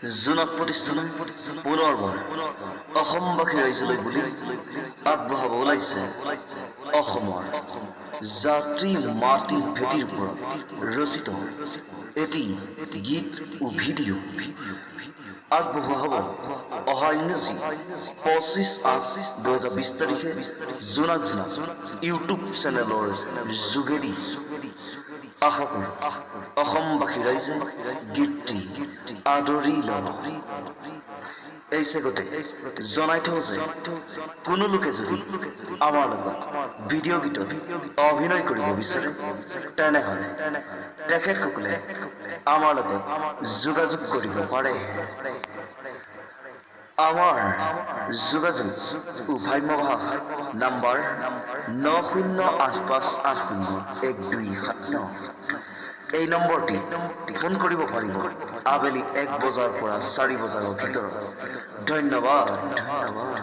জোনাক প্ৰতিষ্ঠানে পুনৰবাৰ অসমবাসী ৰাইজলৈ বুলি আগবঢ়াব ওলাইছে অসমৰ জাতি মাটি ভেটিৰ ওপৰত ৰচিত এটি গীত ও ভিডিঅ'। আগবঢ়োৱা হ'ব অহা ইংৰাজী 25/8/2020 তাৰিখে জোনাক জোনাক ইউটিউব চেনেলৰ যোগেদি। আশা কৰোঁ অসমবাসী ৰাইজে গীতটি আদৰি ল'ব। এই চেগতে জনাই থওঁ যে কোনো লোকে যদি আমাৰ লগত ভিডিঅ' গীতত অভিনয় কৰিব বিচাৰে, তেনেহ'লে তেখেতসকলে আমাৰ লগত যোগাযোগ কৰিব পাৰে। আমাৰ যোগাযোগ উভাম্যভাষ নাম্বাৰ 9085801279। এই নম্বৰটি ফোন কৰিব পাৰিব আবেলি 1 বজাৰ পৰা 4 বজাৰ ভিতৰত। ধন্যবাদ, ধন্যবাদ।